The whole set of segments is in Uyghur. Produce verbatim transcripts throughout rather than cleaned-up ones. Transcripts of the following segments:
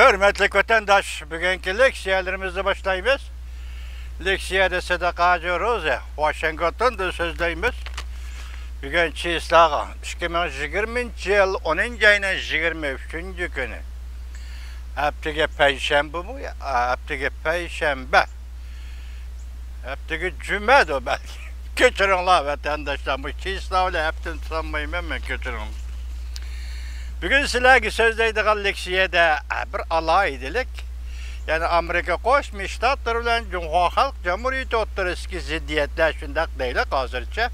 ھۆرمەتلىك ۋەتەنداش، بۈگۈنكى لېكسىيەلىرىمىزنى باشلايمىز. لېكسىيەدە سىدىق ھاجى روزى، ۋاشىنگتوندىن سۆزلەيمىز. بۈگۈن چىسلاغا، ئىككى مىڭ يىگىرمىنچى يىل ئونىنچى ئاينىڭ يىگىرمە ئۈچىنچى كۈنى. ھەپتىگە پەيشەنبىمۇ؟ ھەپتىگە پەيشەنبە. ھەپتىگە جۈمەدۇ بەلكى. كەچۈرۈڭلار ۋەتەنداشلار، بۇ چىسلا بىلەن ھەپتىنى تۇتالمايمەن مەن، كەچۈرۈڭلار. بۈگۈن سىلەرگە سۆزلەيدىغان لېكسىيەدە بىر ئالاھىدىلىك، يەنى ئامېرىكا قوشما شتاتلىرى بىلەن جۇڭخۇا خەلق جۇمھۇرىيىتى ئوتتۇرىسىدىكى زىددىيەتلەر شۇنداق دەيلى ھازىرچە.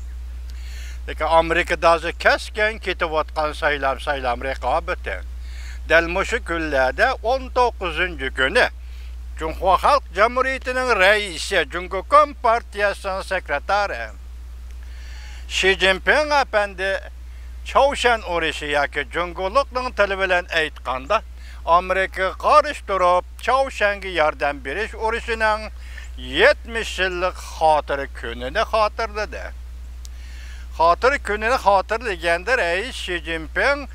لېكىن ئامېرىكىدا ھازىر كەسكىن كېتىۋاتقان سايلام، سايلام رىقابىتى. دەل مۇشۇ كۈنلەردە ئون توققۇزىنچى كۈنى جۇڭخۇا خەلق جۇمھۇرىيىتىنىڭ رەئىسى، جۇڭگو كومپارتىيەسىنىڭ سېكرېتارى شى جىنپىڭ ئەپەندى چاۋشيەن ئۇرۇشى ياكى جۇڭگولۇقنىڭ تىلى بىلەن ئېيتقاندا، ئامېرىكىغا قارشى تۇرۇپ چاۋشيەنگە ياردەم بېرىش ئۇرۇشىنىڭ يەتمىش يىللىق خاتىرە كۈنىنى خاتىرىلىدى. خاتىرە كۈنىنى خاتىرىلىگەندە رەئىس شى جىنپىڭ،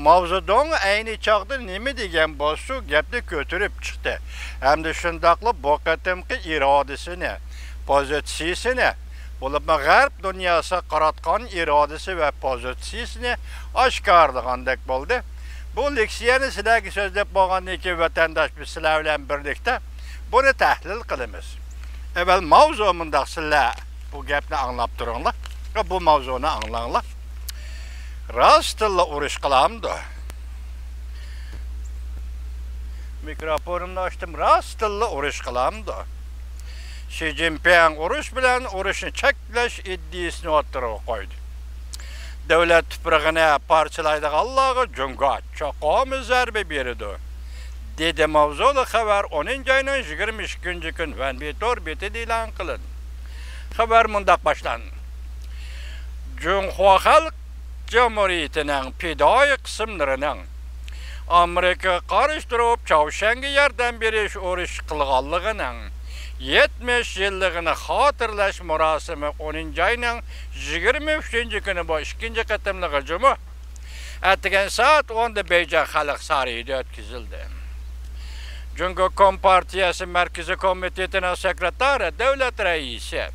ماۋزېدۇڭ ئەينى چاغدا نېمە دېگەن بولسا، شۇ گەپنى كۆتۈرۈپ چىقتى ھەمدە شۇنداقلا بۇ قېتىمقى ئىرادىسىنى، پوزىتسىيىسىنى، بولۇپمۇ غەرب دۇنياسىغا قاراتقان ئىرادىسى ۋە پوزىتسىيىسىنى ئاشكارىلىغاندەك بولدى. بۇ لېكسىيەنى سىلەرگە سۆزلەپ بولغاندىن كېيىن، ۋەتەنداش، بىز سىلەر بىلەن بىرلىكتە بۇنى تەھلىل قىلىمىز. ئەۋۋەل ماۋزۇ مۇنداق، سىلەر بۇ گەپنى ئاڭلاپ تۇرۇڭلار، بۇ ماۋزۇنى ئاڭلاڭلار. راستتىنلا ئۇرۇش قىلامدۇ؟ مىكروفونۇمنى ئاچتىم. راستتىنلا ئۇرۇش قىلامدۇ؟ شى جىنپىڭ ئۇرۇش بىلەن ئۇرۇشنى چەكلەش ئىدىيىسىنى ئوتتۇرىغا قويدى. دۆلەت تۇپرىقىنى پارچىلايدىغانلارغا جۇڭگو چوقۇم زەربە بېرىدۇ، دېدى. ماۋزۇلۇق خەۋەر ئونىنچى ئاينىڭ يىگىرمە ئىككىنچى كۈنى ۋەنبى تور بېتىدە ئېلان قىلىندى. خەۋەر مۇنداق باشلاندى. جۇڭخۇا خەلق جۇمھۇرىيىتىنىڭ پىدائىي قىسىملىرىنىڭ ئامېرىكىغا قارشى تۇرۇپ چاۋشيەنگە ياردەم بېرىش ئۇرۇشى قىلغانلىقىنىڭ يەتمىش يىللىقىنى خاتىرىلەش مۇراسىمى ئونىنچى ئاينىڭ يىگىرمە ئۈچىنچى كۈنى، بۇ ئىككىنچى قېتىملىق ھۇجۇمى، ئەتىگەن سائەت ئوندا بېيجىڭ خەلق سارىيىدا ئۆتكۈزۈلدى. جۇڭگو كومپارتىيەسى مەركىزىي كومىتېتىنىڭ سېكرېتارى، دۆلەت رەئىسى،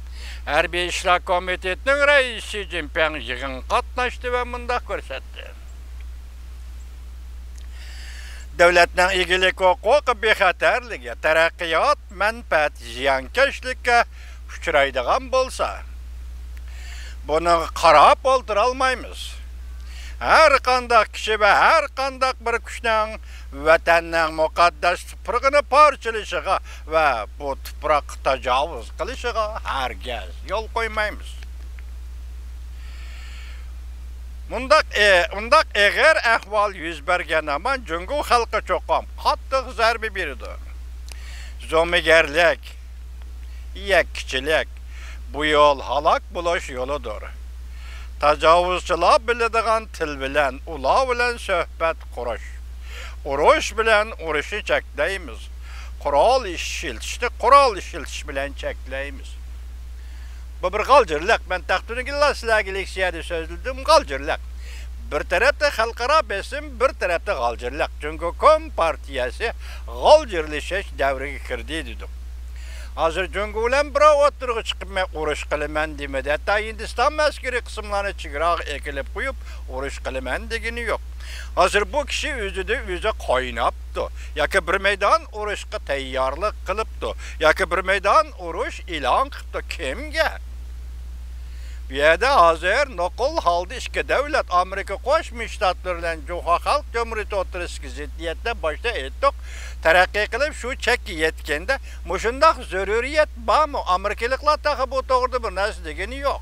ھەربىي ئىشلار كومىتېتىنىڭ رەئىسى شى جىنپىڭ يىغىنغا قاتناشتى ۋە مۇنداق كۆرسەتتى. دۆلەتنىڭ ئىگىلىك ھوقۇقى بىخەتەرلىكى، تەرەققىيات مەنپەئەت زىيانكەشلىككە ئۇچرايدىغان بولسا، بۇنىڭغا قاراپ ئولتۇرالمايمىز. ھەر قانداق كىشى ۋە ھەر قانداق بىر كۈچنىڭ ۋەتەننىڭ مۇقەددەس تۇپرىقىنى پارچىلىشىغا ۋە بۇ تۇپراققا تاجاۋۇز قىلىشىغا ھەرگىز يول قويمايمىز. مۇنداق ئې-، مۇنداق ئېغىر ئەھۋال يۈز بەرگەن ھامان جۇڭگو خەلقى چوقۇم قاتتىق زەربە بېرىدۇ. زومىگەرلىك، يەككىچىلىك، بۇ يول ھالاك بولۇش يولىدۇر. تاجاۋۇزچىلار بىلىدىغان تىل بىلەن ئۇلار بىلەن سۆھبەت قۇرۇش، ئۇرۇش بىلەن ئۇرۇشنى چەكلەيمىز. قورال ئىشلىتىشنى قورال ئىشلىتىش بىلەن چەكلەيمىز. بۇ بىر غالجىرلىق. مەن تەختىدىن كېيىنلا سىلەرگە لېكسىيەدە سۆزلىدىم، غالجىرلىق. بىر تەرەپتە خەلقئارا بېسىم، بىر تەرەپتە غالجىرلىق. جۇڭگو كومپارتىيەسى غالجىرلىشىش دەۋرىگە كىردى دېدۇق. ھازىر جۇڭگو بىلەن بىراۋ ئوتتۇرىغا چىقىپ، مەن ئۇرۇش قىلىمەن دېمىدى. ھەتتا ھىندىستانمۇ ئەسكىرىي قىسىملارنى چېگراغا ئەكېلىپ قويۇپ، ئۇرۇش قىلىمەن دېگىنى يوق. ھازىر بۇ كىشى ئۆزىدە ئۆزى قايناپتۇ. ياكى بىر مەيدان ئۇرۇشقا تەييارلىق قىلىپتۇ. ياكى بىر مەيدان ئۇرۇش ئېلان قىپتۇ. كىمگە؟ بۇ يەردە ھازىر نوقۇل ھالدا ئىككى دۆلەت، ئامېرىكا قوشما شتاتلىرى بىلەن جۇڭخۇا خەلق جۇمھۇرىيىتى ئوتتۇرىسىدىكى زىددىيەتتە باشتا ئېيتتۇق، تەرەققىي قىلىپ شۇ چەككە يەتكەندە، مۇشۇنداق زۆرۈرىيەت بارمۇ؟ ئامېرىكىلىقلار تېخى بۇ توغرىدا بىر نەرسە دېگىنى يوق.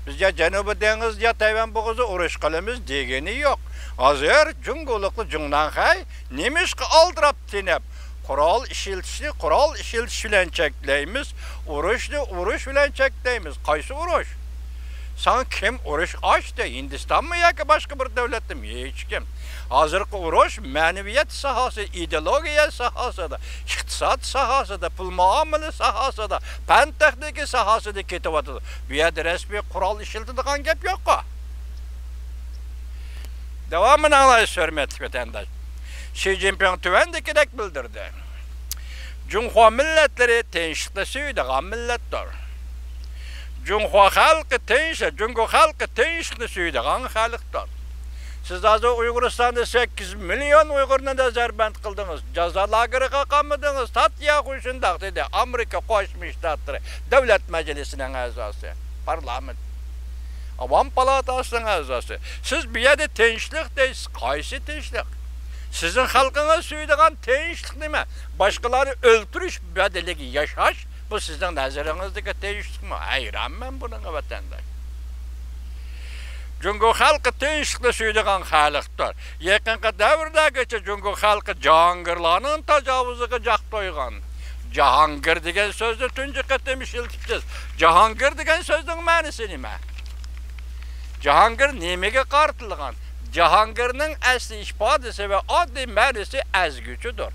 بىز يا جەنۇبىي دېڭىز، يا تەيۋەن بوغۇزى ئۇرۇش قىلىمىز دېگىنى يوق. ھازىر جۇڭگولۇقلار جۇڭناڭخەي نېمىشقا ئالدىراپ تېنەپ، قورال ئىشلىتىشنى قورال ئىشلىتىش بىلەن چەكلەيمىز، ئۇرۇشنى ئۇرۇش بىلەن چەكلەيمىز. قايسى ئۇرۇش؟ ساڭا كىم ئۇرۇش ئاچتى؟ ھىندىستانمۇ ياكى باشقا بىر دۆلەتمۇ؟ ھېچكىم. ھازىرقى ئۇرۇش مەنىۋىيەت ساھەسى، ئىدېئولوگىيە ساھەسىدە، ئىقتىساد ساھەسىدە، پۇل مۇئامىلە ساھەسىدە، پەن تېخنىكا ساھەسىدە كېتىۋاتىدۇ. بۇ يەردە رەسمىي قورال ئىشلىتىدىغان گەپ يوققۇ. داۋامىنى ئاڭلايسىز، ھۆرمەتلىك ۋەتەنداش. شى جىنپىڭ تۆۋەندىكىدەك بىلدۈردى: جۇڭخۇا مىللەتلىرى تىنچلىقنى سۆيىدىغان مىللەتتۇر. جۇڭخۇا خەلقى تىنچ، جۇڭگو خەلقى تىنچلىقنى سۆيىدىغان خەلقتۇر. سىز ھازىر ئۇيغۇرىستاندا سەككىز مىليون ئۇيغۇرنى نەزەربەند قىلدىڭىز، جازا لاگېرىغا قامىدىڭىز، تاتياخۇ شۇنداق دېدى، ئامېرىكا قوشما شتاتلىرى دۆلەت مەجلىسىنىڭ ئەزاسى، پارلامېنت، ئاۋام پالاتاسىنىڭ ئەزاسى. سىز بۇ يەردە تىنچلىق دەيسىز، قايسى تىنچلىق؟ سىزنىڭ خەلقىڭىز سۆيىدىغان تىنچلىق نېمە؟ باشقىلارنى ئۆلتۈرۈش بەدىلىگە ياشاش، بۇ سىزنىڭ نەزىرىڭىزدىكى تىنچلىقمۇ؟ ھەيرانمەن بۇنىڭغا، ۋەتەنداش. جۇڭگو خەلقى تىنچلىقنى سۆيىدىغان خەلقتۇر. يېقىنقى دەۋرلەرگىچە جۇڭگو خەلقى جاھانگىرلارنىڭ تاجاۋۇزىغا جاق تويغان. جاھانگىر دېگەن سۆزنى تۇنجى قېتىم ئىشلىتىپسىز. جاھانگىر دېگەن سۆزنىڭ مەنىسى نېمە؟ جاھانگىر نېمىگە قارىتىلغان؟ جاھانگىرنىڭ ئەسلى ئىپادىسى ۋە ئاددىي مەنىسى ئەزگۈچىدۇر.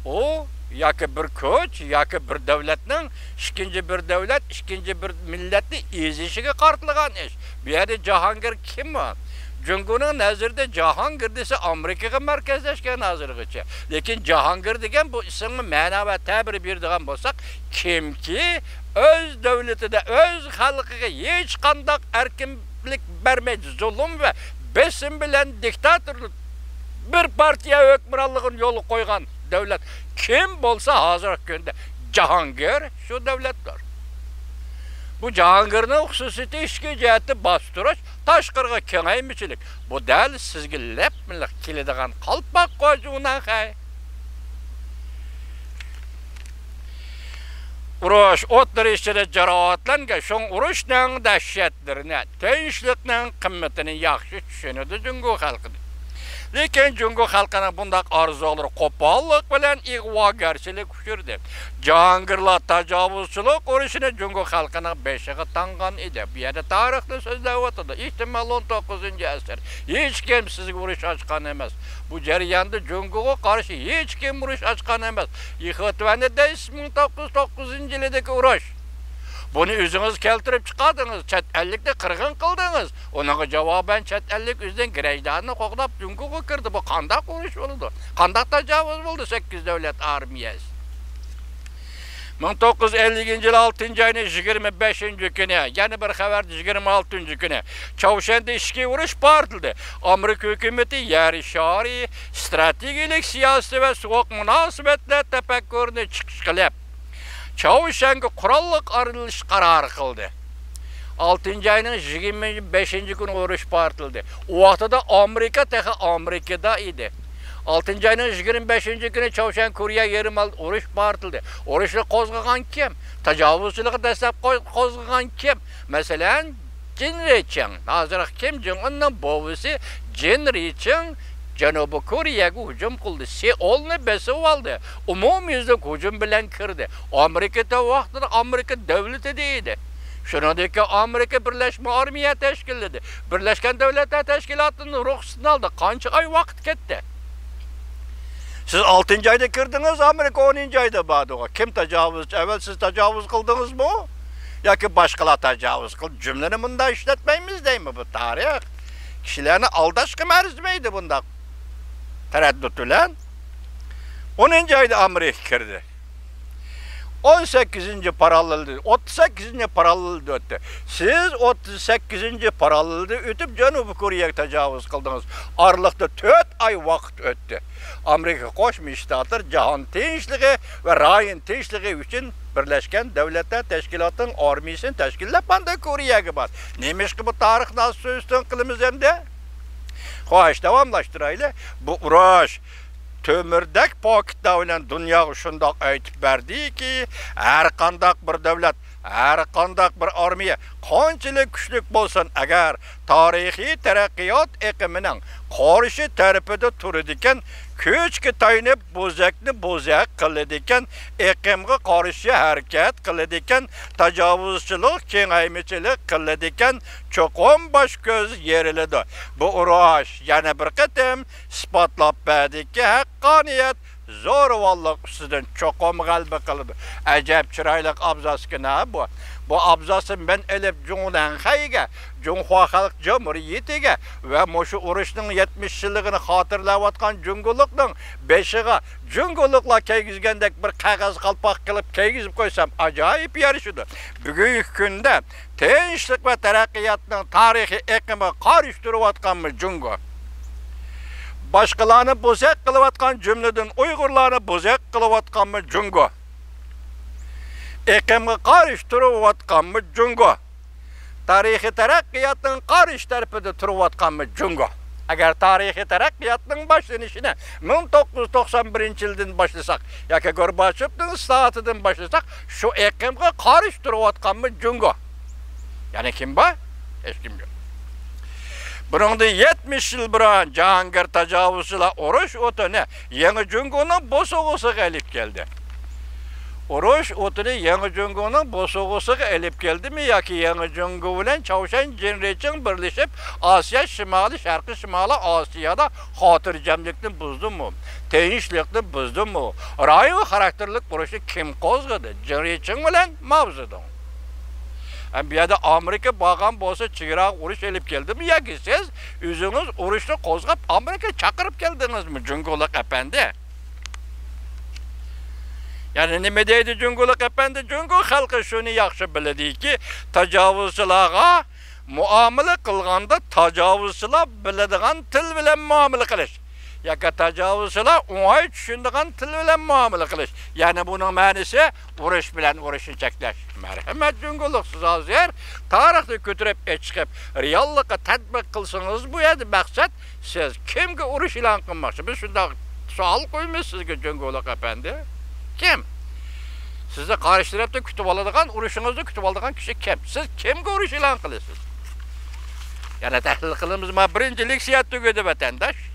ئۇ ياكى بىر كۈچ، ياكى بىر دۆلەتنىڭ ئىككىنچى بىر دۆلەت، ئىككىنچى بىر مىللەتنى ئېزىشىگە قارىتىلغان ئىش. بۇ يەردە جاھانگىر كىم ئۇ؟ جۇڭگونىڭ نەزىرىدە جاھانگىر دېسە ئامېرىكىغا مەركەزلەشكەن ھازىرغىچە. لېكىن جاھانگىر دېگەن بۇ ئىسىمغا مەنە ۋە تەبىر بېرىدىغان بولساق، كىمكى ئۆز دۆلىتىدە ئۆز خەلقىگە ھېچقانداق ئەركىنلىك بەرمەي، زۇلۇم ۋە بېسىم بىلەن دىكتاتورلۇق، بىر پارتىيە ھۆكۈمرانلىقىنى يولغا قويغان دۆلەت كىم بولسا، ھازىرقى كۈندە جاھانگىر شۇ دۆلەتتۇر. بۇ جاھانگىرنىڭ خۇسۇسىيىتى ئىچكى جەھەتتە باستۇرۇش، تاشقىرىغا كېڭەيمىچىلىك. بۇ دەل سىزگە لەپمىلىق كېلىدىغان قالپاق قوچۇڭنىڭ خەي. ئۇرۇش ئوتلىرى ئىچىدە جاراۋاتلانغان، شۇڭا ئۇرۇشنىڭ دەھشەتلىرىنى، تىنچلىقنىڭ قىممىتىنى ياخشى چۈشىنىدۇ جۇڭگو خەلقى. لېكىن جۇڭگو خەلقىنىڭ بۇنداق ئارزۇلىرى قوپاللىق بىلەن ئىغۋاگەرچىلىك ئۇچرىدى. جاھانگىرلار تاجاۋۇزچىلىق ئۇرۇشىنى جۇڭگو خەلقىنىڭ بېشىغا تاڭغان ئىدى. بۇ يەردە تارىخنى سۆزلەۋاتىدۇ. ئېھتىمال، ئون توققۇزىنچى ئەسىر. ھېچكىم سىزگە ئۇرۇش ئاچقان ئەمەس. بۇ جەرياندا جۇڭگوغا قارشى ھېچكىم ئۇرۇش ئاچقان ئەمەس. يىخېتۈەننى دەيسىز، مىڭ توققۇز يۈز توققۇزىنچى يىلىدىكى ئۇرۇش. بۇنى ئۆزىڭىز كەلتۈرۈپ چىقاردىڭىز، چەت ئەللىكنى قىرغىن قىلدىڭىز. ئۇنىڭغا جاۋابەن چەت ئەللىك ئۆزىنىڭ گىرەجدانىنى قوغداپ جۇڭگوغا كىردى. بۇ قانداق ئۇرۇش بولىدۇ؟ قانداق تاجاۋۇز بولدى سەككىز دۆلەت ئارمىيەسى؟ مىڭ توققۇز يۈز ئەللىكىنچى يىل ئالتىنچى ئاينىڭ يىگىرمە بەشىنچى كۈنى، يەنە بىر خەۋەردە يىگىرمە ئالتىنچى كۈنى چاۋشيەندە ئىچكى ئۇرۇش پارتلىدى. ئامېرىكا ھۆكۈمىتى يەر شارى، ئىستراتېگىيىلىك سىياسىتى ۋە سوغۇق مۇناسىۋەتلەر تەپەككۇرىنى چىقىش قىلىپ، چاۋشيەنگە قوراللىق ئارىلىشىش قارارى قىلدى. ئالتىنچى ئاينىڭ يىگىرمە بەشىنچى كۈنى ئۇرۇش پارتلىدى. ئۇ ۋاقتىدا ئامېرىكا تېخى ئامېرىكىدا ئىدى. ئالتىنچى ئاينىڭ يىگىرمە بەشىنچى كۈنى چاۋشيەن كورېيە يېرىم ئارىلىدا ئۇرۇش پارتلىدى. ئۇرۇشنى قوزغىغان كىم؟ تاجاۋۇزچىلىقنى دەسلەپ قوز-، قوزغىغان كىم؟ مەسىلەن، جىن رىچىڭ، ھازىرقى كىم جىڭ ئۇننىڭ بوۋىسى جىن رىچىڭ جەنۇبىي كورېيەگە ھۇجۇم قىلدى، سېئولنى بېسىۋالدى، ئومۇميۈزلۈك ھۇجۇم بىلەن كىردى. ئامېرىكا تەۋ ۋاقتىدا ئامېرىكا دۆلىتىدە ئىدى. شۇنىڭدىن كېيىن ئامېرىكا بىرلەشمە ئارمىيە تەشكىللىدى. بىرلەشكەن دۆلەتلەر تەشكىلاتىنىڭ رۇخسىتىنى ئالدى. قانچە ئاي ۋاقىت كەتتى؟ سىز ئالتىنچى ئايدا كىردىڭىز، ئامېرىكا ئونىنچى ئايدا باردىغۇ. كىم تاجاۋۇزچى؟ ئەۋۋەل سىز تاجاۋۇز قىلدىڭىزمۇ؟ ياكى باشقىلار تاجاۋۇز قىلدى؟ جۈملىنى مۇنداق ئىشلەتمەيمىز دەيمەن، بۇ تارىخ. كىشىلەرنى ئالداشقىمۇ ئەرزىمەيدۇ بۇنداق تەرەددۇت بىلەن. ئونىنچى ئايدا ئامېرىكا كىردى. ئون سەككىزىنچى پاراللېلدا، ئوتتۇز سەككىزىنچى پاراللېلدا ئۆتتى. سىز ئوتتۇز سەككىزىنچى پاراللېلدا ئۆتۈپ، جەنۇبىي كورېيەگە تاجاۋۇز قىلدىڭىز. ئارىلىقتا تۆت ئاي ۋاقىت ئۆتتى. ئامېرىكا قوشما شتاتلىرى جاھان تىنچلىقى ۋە رايون تىنچلىقى ئۈچۈن بىرلەشكەن دۆلەتلەر تەشكىلاتىنىڭ ئارمىيىسىنى تەشكىللەپ، ئاندىن كورېيەگە باردى. نېمىشقا بۇ تارىخنى سۆز ئۈستىگە قىلىمىز ئەمدى؟ خوش، داۋاملاشتۇرايلى. بۇ ئۇرۇش تۆمۈردەك پاكىتلار بىلەن دۇنياغا شۇنداق ئېيتىپ بەردىكى، ھەرقانداق بىر دۆلەت، ھەرقانداق بىر ئارمىيە قانچىلىك كۈچلۈك بولسۇن، ئەگەر تارىخىي تەرەققىيات ئېقىمىنىڭ قارشى تەرىپىدە تۇرىدىكەن، كۈچكە تايىنىپ بوزەكنى بوزەك قىلىدىكەن، ئېقىمغا قارشى ھەرىكەت قىلىدىكەن، تاجاۋۇزچىلىق، كېڭەيمىچىلىك قىلىدىكەن، چوقۇم باش كۆز يېرىلىدۇ. بۇ ئۇرۇش يەنە بىر قېتىم ئىسپاتلاپ بەردىكى، ھەققانىيەت زورىۋاللىق ئۈستىدىن چوقۇم غەلىبە قىلىدۇ. ئەجەب چىرايلىق ئابزاسكىنا بۇ. بۇ ئابزاسنى مەن ئېلىپ جۇڭلەنخەيگە، جۇڭخۇا خەلق جۇمھۇرىيىتىگە ۋە مۇشۇ ئۇرۇشنىڭ يەتمىش يىللىقىنى خاتىرىلەۋاتقان جۇڭگولۇقنىڭ بېشىغا جۇڭگولۇقلار كىيگۈزگەندەك بىر قەغەز قالپاق قىلىپ كىيگۈزۈپ قويسام، ئاجايىپ يارىشىدۇ. بۈگۈنكى كۈندە تىنچلىق ۋە تەرەققىياتنىڭ تارىخىي ئېقىمىغا قارشى تۇرۇۋاتقانمۇ جۇڭگو؟ باشقىلارنى بوزەك قىلىۋاتقان، جۈملىدىن ئۇيغۇرلارنى بوزەك قىلىۋاتقانمۇ جۇڭگو؟ ئېقىمغا قارشى تۇرۇۋاتقانمۇ جۇڭگو؟ تارىخىي تەرەققىياتنىڭ قارشى تەرىپىدە تۇرۇۋاتقانمۇ جۇڭگو؟ ئەگەر تارىخىي تەرەققىياتنىڭ باشلىنىشىنى مىڭ توققۇز يۈز توقسان بىرىنچى يىلدىن باشلىساق ياكى گورباچېۋنىڭ ئىسلاھاتىدىن باشلىساق، شۇ ئېقىمغا قارشى تۇرۇۋاتقانمۇ جۇڭگو؟ يەنە كىم بار؟ ھېچكىم يوق. بۇنىڭدىن يەتمىش يىل بۇرۇن جاھانگىر تاجاۋۇزچىلار ئۇرۇش ئوتىنى يېڭى جۇڭگونىڭ بوسۇغىسىغا ئېلىپ كەلدى. ئۇرۇش ئوتىنى يېڭى جۇڭگونىڭ بوسۇغىسىغا ئېلىپ كەلدىمۇ ياكى يېڭى جۇڭگو بىلەن چاۋشيەن جىنرېچىڭ بىرلىشىپ، ئاسىيا شىمالى، شەرقىي شىمالىي ئاسىيادا خاتىرجەملىكنى بۇزدىمۇ؟ تىنچلىقنى بۇزدىمۇ؟ رايون خاراكتېرلىك ئۇرۇشنى كىم قوزغىدى؟ جىنرېچىڭ بىلەن ماۋزېدۇڭ. ئەم، بۇ يەردە ئامېرىكا بارغان بولسا، چېگراغا ئۇرۇش ئېلىپ كەلدىمۇ ياكى سىز ئۆزىڭىز ئۇرۇشنى قوزغاپ، ئامېرىكا چاقىرىپ كەلدىڭىزمۇ، جۇڭگولۇق ئەپەندى؟ يەنى نېمە دەيدۇ جۇڭگولۇق ئەپەندى؟ جۇڭگو خەلقى شۇنى ياخشى بىلىدۇكى، تاجاۋۇزچىلارغا مۇئامىلە قىلغاندا تاجاۋۇزچىلار بىلىدىغان تىل بىلەن مۇئامىلە قىلىش ياكى تاجاۋۇزچىلار ئوڭاي چۈشىنىدىغان تىل بىلەن مۇئامىلە قىلىش. يەنى بۇنىڭ مەنىسى ئۇرۇش بىلەن ئۇرۇشنى چەكلەش. مەرھەمەت جۇڭگولۇق، سىز ھازىر تارىخنى كۆتۈرۈپ ئېچىقىپ، رېئاللىققا تەتبىق قىلسىڭىز، بۇ يەردە مەقسەت سىز كىمگە ئۇرۇش ئېلان قىلماقچى؟ بىز شۇنداق سوئال قويىمىز سىزگە، جۇڭگولۇق ئەپەندى. كىم؟ سىزنى قارشى تەرەپتە كۈتۈۋالىدىغان، ئۇرۇشىڭىزنى كۈتۈۋالىدىغان كىشى كىم؟ سىز كىمگە ئۇرۇش ئېلان قىلىسىز؟ يەنە تەھلىل قىلىمىز، ما بىرىنچى لېكسىيە تۈگىدى، ۋەتەنداش.